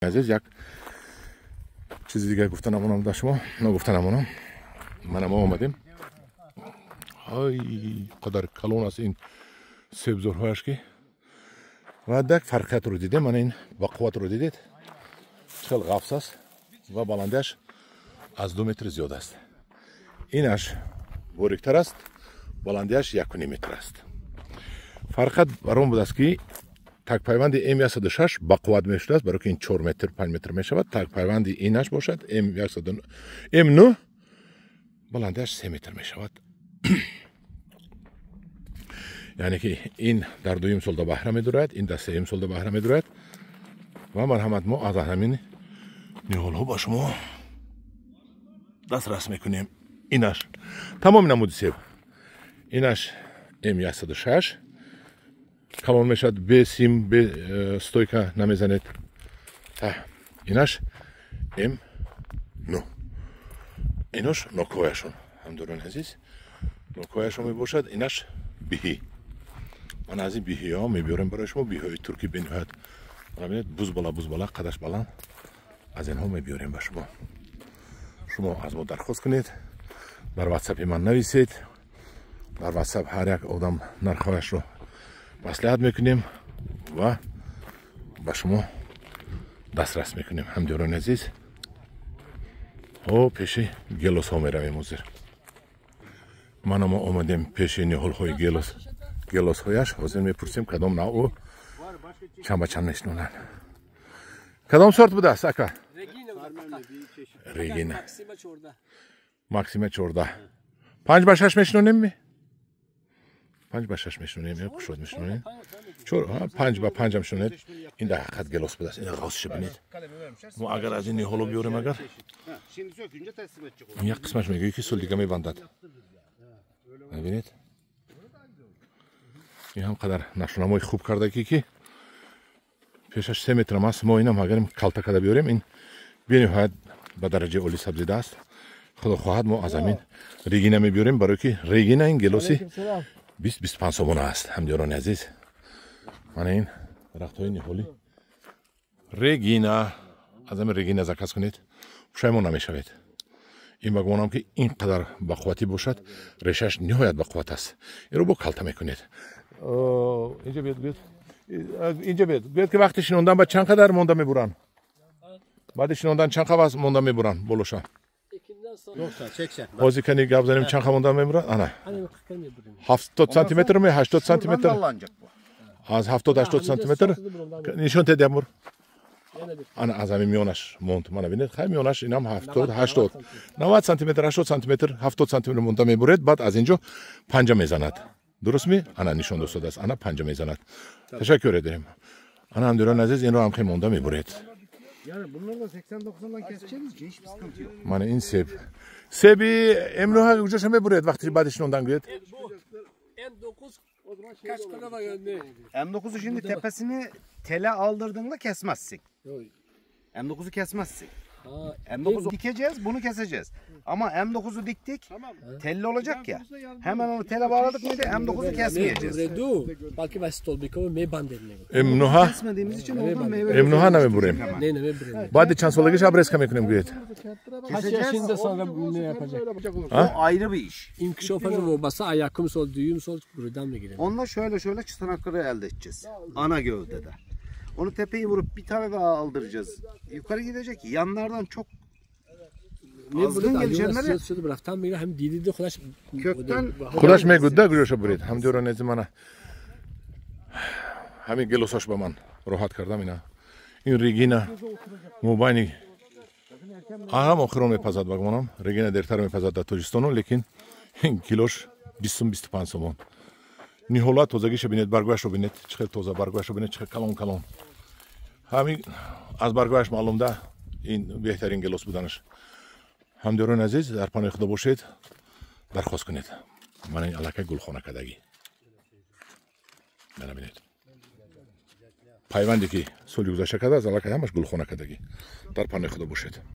Азиз, як чизи дигар гуфта намонам да шумо, нагуфта намонам. Мана мо омадем. Ай, қадар калон аст ин себзорҳояш ки. Ва дак фарқиятро дидем, мана ин ба қувватро дидед. Хел ғафс аст ва баландиаш аз 2 метр зиёд аст. Инаш бориктар аст, баландиаш 1,5 метр аст. Фарқият бар он будааст ки такпайванди М106 ба қувват мешудааст, барои ки ин 4 метр, 5 метр мешавад. Такпайванди инаш бошад М100 М9 баландиаш 3 метр мешавад. Яъне ки ин дар дуюм сол да баҳра медурад, ин дар сеюм сол да баҳра медурад. Ва марҳамат, мо аз ҳамин ниҳолҳо ба шумо дастрас мекунем. Инаш тамоми намуди себ. Инаш М106 калон мешавад, бе сим, бе стойка намезанед. Инаш М9. Инош нокҳояшон, ҳамдорони азиз, нокҳояшон мебошад. Инаш биҳӣ. Ман аз ин биҳиҳо мебиёрем барои шумо, биҳиҳои туркӣ бениҳоят. Бинед, бузбала бузбала, қадаш баланд. Аз инҳо мебиёрем ба шумо. Шумо аз мо дархост кунед, дар ватсапи ман нависед. Дар ватсап ҳар як одам нархҳояшро маслиҳат мекунем ва ба шумо дастрас мекунем. Ҳамдиёрони азиз, ҳо пеши гелосҳо меравем ҳозир. Мана мо омадем пеши ниҳолҳои гелос, гелосҳояш. Ҳозир мепурсем, кадом навъу чанд ба чанд мешинонанд. Кадом сорт будааст, ака? Регина. Максима 14. 5 ба 6 мешинонем ми? 5 ба 6 мешинонем ё кушод мешинонем? 4, 5 ба 5 ҳам мешинонед. Ин дар ҳақиқат гелос будааст. Ин ғавсиша бинед. Мо агар аз ин ниҳоло биёрем, агар як қисмаш мегӯӣ ки сол дига мебандад. Бинед, ин ҳам қадар нашунамои хуб кардагӣ ки пешаш 3 метрам аст. Мо инам агарем калта карда биёрем, ин бениҳоят ба дараҷаи олӣ сабзидааст. Худо хоҳад, мо аз ҳамин Регина мебиёрем, барое ки Регина ин гелоси 20-25 сомона аст. Ҳамдиёрони азиз, мана ин дарахтҳои ниҳоли Регина. Аз ҳамин Регина заказ кунед, пушаймон намешавед. Ин ба гумонам ки ин қадар бақувватӣ бошад, решаш ниҳоят бақувват аст. Инро бо калта мекунед. Инҷа биёд, биёд, инҷа биёд, гӯяд ки вақти шинондан ба чанд қадар монда мебуранд? Баъди шинондан чанд қаваз монда мебуранд болоша? Ҳозир кани гап занем, чанд қа монда мебуранд? Ана 70 сантиметр ме, 80 сантиметр, аз 70-80 сантиметр нишон тед ямур. Ана аз ҳамин миёнаш монд. Мана бинед, хай, миёнаш инам 70, 80, 90 сантиметр, 80 сантиметр, 70 сантиметр монда мебуред. Баъд аз инҷо панҷа мезанад, дуруст ми? Ана нишон достодааст, ана панҷа мезанад. Ташаккур дорем. Ана, ҳамдиёрони азиз, инро ҳам хел монда мебуред. Yani bunları da 80-90'dan keseceğimiz için hiçbir sıkıntı yok. Мана ин себ, себи М9 куҷоша мебуред вақти баъди шинондан, гӯед? M9 kaç kadar var ne? M9'u şimdi tepesini tele aldırdığında kesmezsin. M9'u kesmezsin. M9'u dikeceğiz, bunu keseceğiz. Ama M9'u diktik, telli olacak ya. Hemen onu tele bağladık mıydı M9'u kesmeyeceğiz. Balki va stolbikova mebanded. М9 Kesmediğimiz için oradan meyve М9 намебурем. Ne ne mebure. Баъди чанд солагиш обрезка мекунем, гӯед? Kaç yaşında sonra ne yapacak? O ayrı bir iş. İnkişaf olmasa ayakkabı sol, düğüm sol buradan mı girelim? Onunla şöyle şöyle çıtanakları elde edeceğiz. Ana gövdede. Onu tepeyi vurup bir tane daha aldıracağız. Yukarı gidecek. Yanlardan çok azgın gelişenleri kökten Худаш мегӯд да куҷоша буред. Ҳамдиёрони азиз, мана ҳамин гелосош ба ман роҳат кардам. Ина ин Регина мобайни ҳам охирон мепазад, ба гумонам Регина дертар мепазад дар Тоҷистону, лекин килош 20-25 сомон. Ниҳола тозагиша бинед, баргояшро бинед, чӣ хел тоза, баргояшро бинед, чӣ хел калон калон. Ҳамин аз баргояш маълум да ин беҳтарин гелос буданаш. Ҳамдиёрони азиз, дар паноҳи Худо бошед, дархост кунед. Мана ин аллакай гулхона кардагӣ. Мана бинед, пайванде ки соли гузашта кардааст, аллакай ҳамаш гулхона кардагӣ. Дар паноҳи Худо бошед.